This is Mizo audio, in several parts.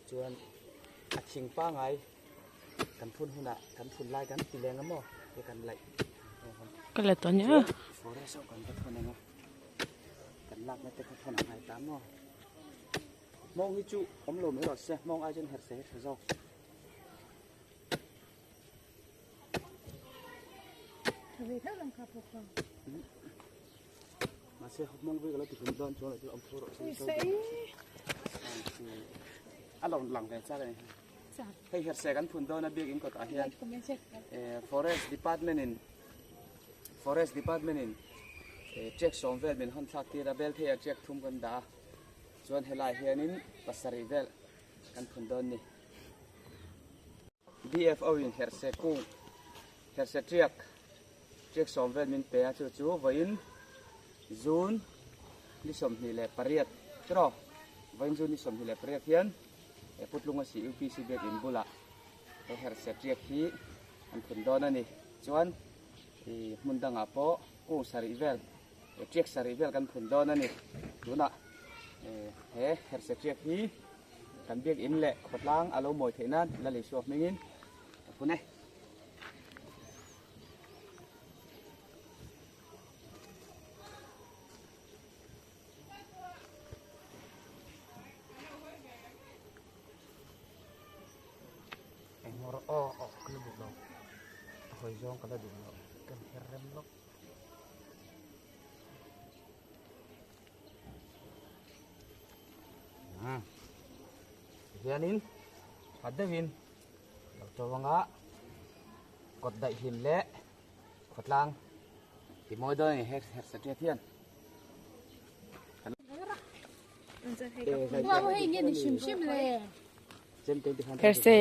Chuan a thing pangai kan phun hunah kan phun lai kan ti leng a maw te kan laih Ka la tawh nia. Forest ho kan va thawn ang a, kan lakna te kha thawn ang ngai ta maw. Hmawng hi chu awm lo mai rawh se, hmawng ai chuan herh se hi tha zawk. Mahse hmawng vui ka lo ti hlum dawn chuan chu awm tho rawh se. A lo lang ve chak a ni. Hei herhse kan phun dawn a biakin kawtah hian Forest Department in Forest Department in check sawm vel min hawn thlak tir a, bel thei a check thum kan dah a, chuan helai hianin pasarih vel kan phun dawn ni. DFO in herhse kung herhse tiak tiak sawm vel min pe a, chu chu vawiin June ni 28 tiraw vawiin June ni 28 hian he Putlunga si UPC biakin bulah he herhse tiak hi an phun dawn a ni. Chuan ih hmun dangah pawh kung sarih vel tiak sarih vel kan phun dawn a ni. Tunah he herhse tiak hi Kan biakinn leh khawtlang a lo mawi theih nan Lal Isua hmingin ka phun e. Engmawr aw aw ka la duh lo, a hawi zawng ka la duh lo, kan her rem lawk. Hianin tha deuhin lo to anga kawt daih hlim leh khawtlang ti mawi dawn a ni her her satliat hian. Herse.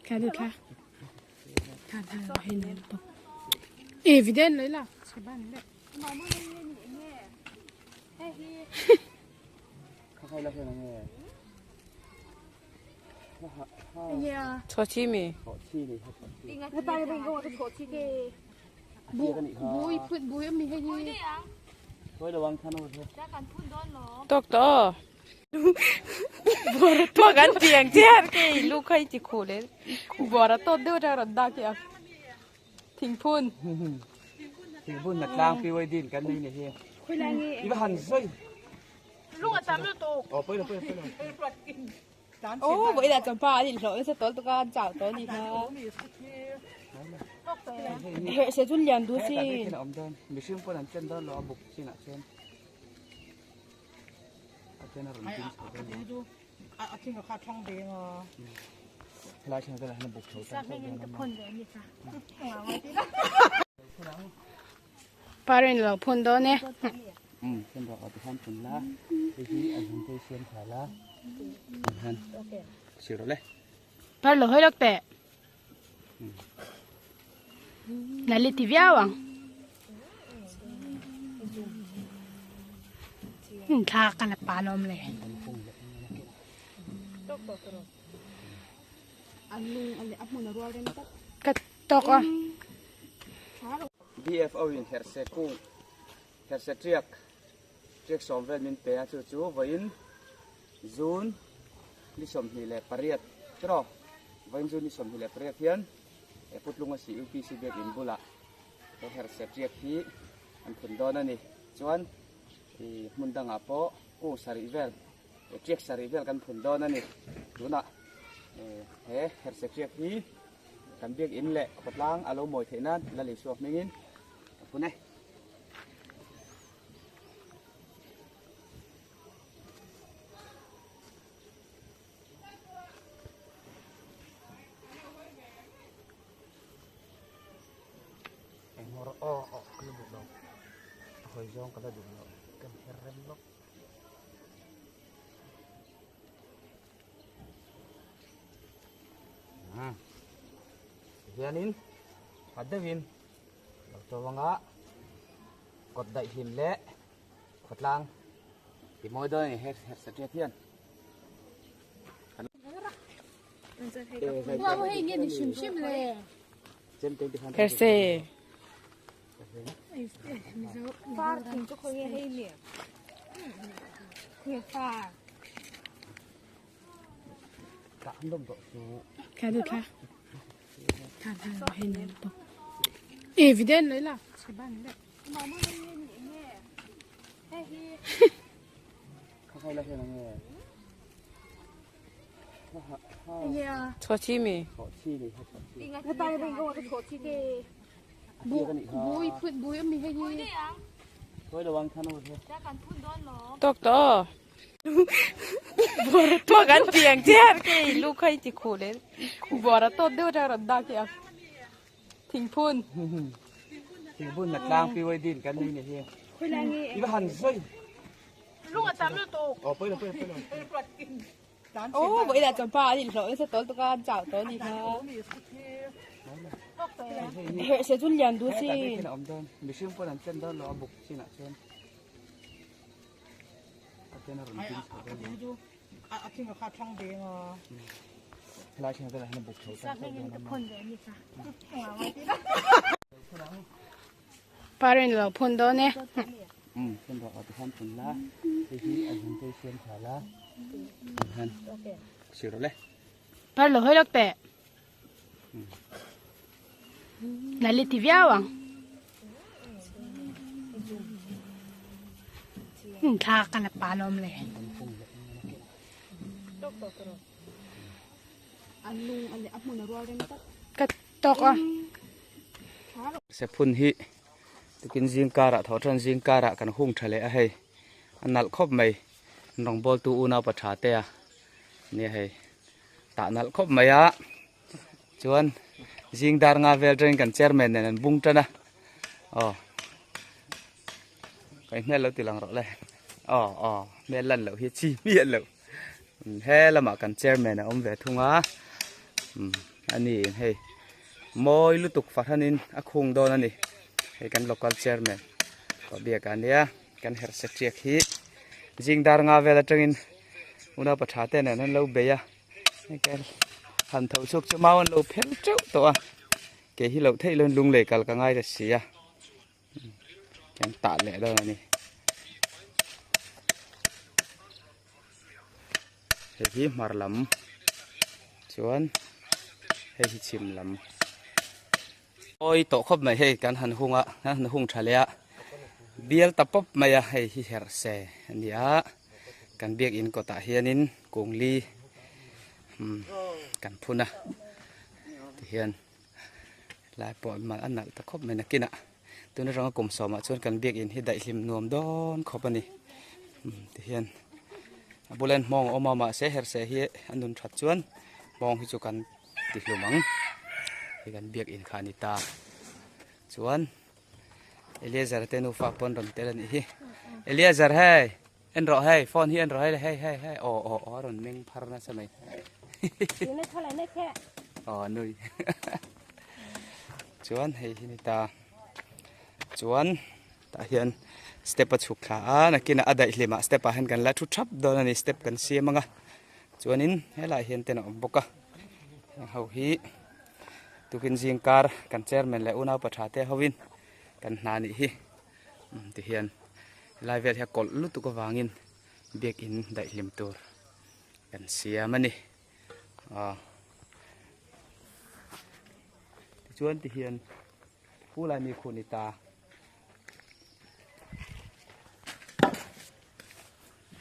Kha du kha. Kha kha hei ni to. E video lấy là chỉ ban đấy. Chho chi mi. Tok to. Thua kan piang chiar ke lu khai chi khu le. Bora to deuh ra ron da ki a. Thingphun. Thingphun na tlang pi wai din kan nei ni hi. I va han zoi. Lung a tam lu tuk. Oh poi lo poi lo poi lo. Oh vậy là chồng pa thì lỗi sẽ tối tụi con chảo tối đi ha. Hệ sẽ chun liền đu He si. ta te khin a awm dawn. Mihring pawn an chen dawn lo a buk chinah chuan. A chen a rawn ding chho dawn lo. Helai thleng velah hian a buk chho tan chauh dawn a maw. Parin lo phun dawn e. Um, phun rawh aw tikhan phun la. Hei hi a zung te siam tha la. Tikhan sir rawh le. Par lo hawi lawk teh. Na li ti viau ang. Thla ka la pa lawm le. Ka tawk a. DFO in herhse kung herhse tiak tiak sawm vel min pe a chu chu vawiin June ni 28 tiraw vawiin June ni 28 hian he Putlunga si UPC biakin bulah he herhse tiak hi an phun dawn a ni chuan ih hmun dangah pawh kung sarih vel tiak sarih vel kan phun dawn a ni tunah he herhse tiak hi Kan biakinn leh khawtlang a lo mawi theih nan Lal Isua hmingin ka phun e. Engmawr aw aw ka la duh lo, a hawi zawng ka la duh lo, kan her rem lawk. Hianin tha deuhin lo to anga kawt daih hlim leh khawtlang ti mawi dawn a ni her her satliat hian. Herse. Chawchi mi. Tok to. Mà gắn tiền chứ cái lúc hay thì khổ lên. Bỏ ra tốt đâu ra đa kìa. Thỉnh phun. Thỉnh phun là tlang phi din kan ni hi. Iba han soi. Ờ poi poi poi. Ô, vậy là chồng ba thì lỗi sẽ tối tụi con chào tối đi ha. Hệ sẽ run liền đu xin. Mi sim pon an chen do lo buk chin ah chuan. A ten a rawn ding chho dawn a. Helai thleng velah hian a buk chho tan chauh dawn a. Parent lo phun dawn e. Um phun rawh aw tikhan phun la hei hi a zung te siam tha la tikhan sir rawh le. Par lo hawi lawk teh. Na li ti viau ang. Thla ka la pa lawm le. Ka tawk a. Sephun hi tukin zing karah tho tan zing karah kan hung tha leh a hei a nalh khawp mai rawngbawl tu unau pa tha te a nia hei tah nalh khawp mai a chuan zing dar nga vel atangin kan chairman nen an bung tan a aw ka hmel lo ti lang rawh le aw aw hmel lan loh hi chi miah loh he lamah kan chairman a awm ve thung a ani hei mawi lutuk fahranin a khung dawn a ni hei kan local chairman pawh biak a nia kan herh satliak hi zing dar nga vel atangin unau pa tha te nen an lo bei a han tho chhuak chu mau an lo phel teuh tawh a ke hi loh theih loin lunglei kal ka ngai ta si a kan tah leh dawn a ni hei hi hmar lam chuan hei hi chhim lam awi tawh khawp mai hei kan han hung a kan han hung tha leh a bial ta pawp mai a hei hi herh se a ni a kan biakin kawtah hianin kungli kan phun a tihian lai pawh a nalh ta khawp mai nakinah tun atanga kum sawmah chuan kan biakin hi daihlim nuam dawn khawp a ni tihian a bula hian hmawng a awm a mahse herhse hi a nun that chuan hmawng hi chu kan ti hlum ang hei kan biakin kha a ni ta chuan Eleazer te nufa pawn rawn tel a nih hi Eleazer hei en rawh hei phone hi en rawh hei hei hei hei aw aw aw a rawn meng phar nasa mai aw a nui chuan hei hi ni ta chuan tah hian step a chhuk thla a nakinah a daih hlimah step ah hian kan la thu thap dawn a ni step kan siam ang a chuanin helaiah hian ten a awm bawk a heng ho hi tukin zing kar kan chairman leh unau pa tha te hovin kan hna nih hi tihian helai vel hi a kawlh lutuk avangin biakin daihlim tur kan siam a ni aw tichuan tihian pu lai mi khuh ni ta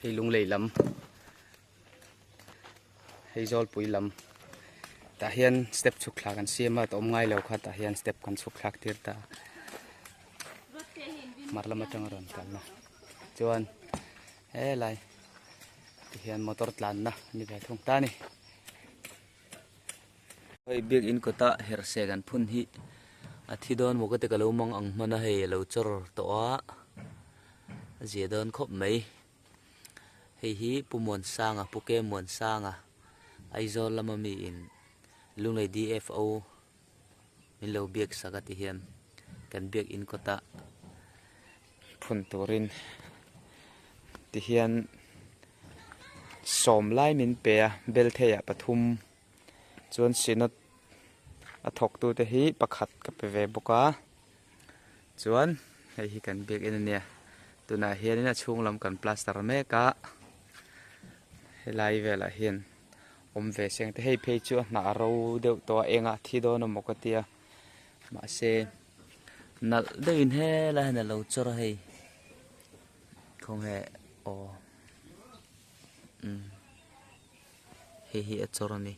hei lunglei lam hei zawlpui lam tah hian step chhuk thlak an siam a tawm ngai lo kha tah hian step kan chhuk thlak tir ta mar lam atanga rawn kalna chuan helai tihian motor tlanna ni ve thung ta ni hei biakin kawta herhse kan phun hi a thi dawn maw ka ti ka lo mang ang hman a hei a lo chawr tawh a a zia dawn khawp mai. Hei hi Pu Muansanga, Pu Ke Muansanga, Aizawl lama mi in Lunglei DFO min lo biak sak a ti hian kan biak in kawta phun turin ti hian sawm lai min pe a, Beltheiah pathum chuan Synod. A thawktute hi pakhat ka pe ve bawk a chuan hei hi kan biakin a nia tunah hianin a chhung lam kan plaster mek a helai velah hian awm ve seng te hei phei chu a hnah ro deuh tawh a engah a thi dawn emaw ka tia mahse nalh deuhin helai hian a lo chawr a hei khawnge aw umm hei hi a chawr a ni.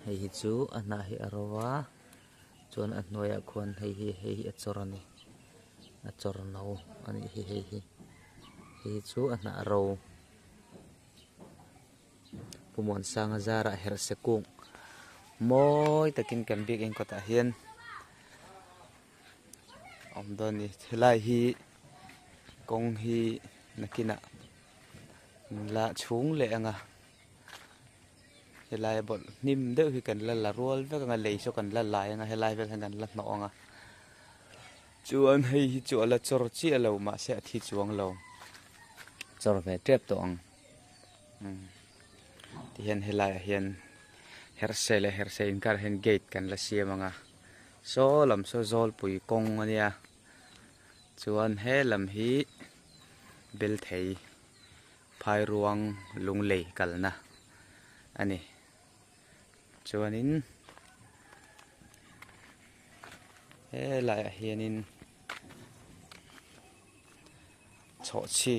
Hei hi chu a hnah hi a ro a chuan a hnuaiah khuan hei hi hei hi a chawr a ni a chawr no a nih hi hei hi hei hi chu a hnah ro Pu Muansanga zarah herh se kung mawi takin kan biakinn kawtah hian a awm dawn a ni helai hi kawng hi nakinah la chhung leh ang a. Helai bawlh hnim deuh hi kan la la rual vek ang a lei saw kan la lai ang a helai vel hian kan la hnawh ang a chuan hei hi chu a la chawr chiah lo mahse a thi chuang lo chawr ve tep tawh ang umm tihian helaiah hian herhse leh herhse inkar hian gate kan la siam ang a saw lam saw zawlpui kawng a nia chuan he lam hi bel thei. Phairuang lunglei kalna a ni. Chuanin helaiah hianin chhawhchhi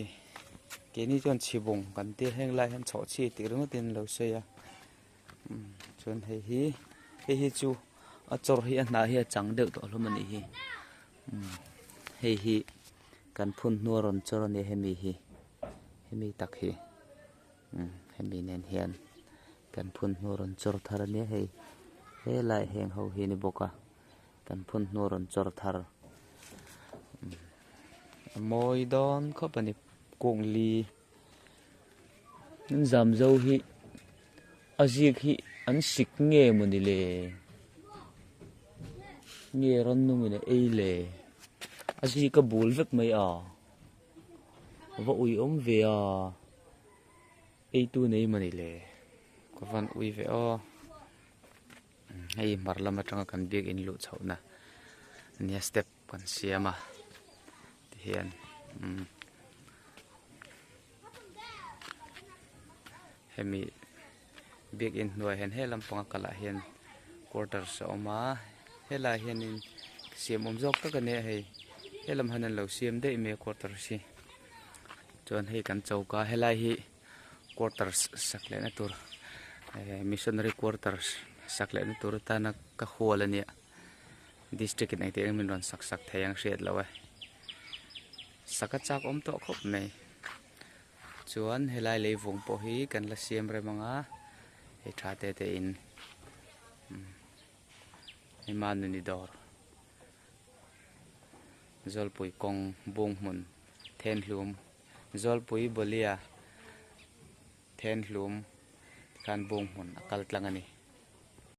keini chuan chhibung kan tia heng lai hian chhawhchhi tih ringawtin an lo sawi a chuan hei hi hei hi chu a chawr hi a hnah hi a chang deuh tawh hlawm a nih hi hei hi. Kan phun hnu a rawn chawr a nia hemi hi hemi tak hi umm hemi nen hian kan phun hnu a rawn chawr thar a nia hei helai heng ho hi a ni bawk a kan phun hnu a rawn chawr thar umm a mawi dawn khawp a ni kung li an zam zo hi a zik hi an sik nge mawni le nge rannung in a ei le a zik a bul vek mai a va ui awm ve a ei tu nei mawni le ka van ui ve aw hei hmar lam atanga kan biakin luh chhoh na ania step. Kan siam a tihian umm hemi biakin hnuai hian he lampanga kalah hian quarters a awm a helai hianin siam awm zawk tak a nia hei helam hian an lo siam daih mai a quarters hi chuan hei kan choka helai hi quarters sak lehna tur eh missionary quarters sak lehna tur atana ka hual a nia. District in engtik engemaw rawn sak sak thei ang hriat loh e. Sak a chak awm tawh khawp mai. Chuan helai leivung pawh hi kan la siam rem ang a, hei tha te te in hei Manuni dawr Zawlpui kawng bung hmun Thenhlum Zawlpui Bolia Thenhlum tikhan bung hmun a kal tlang a ni.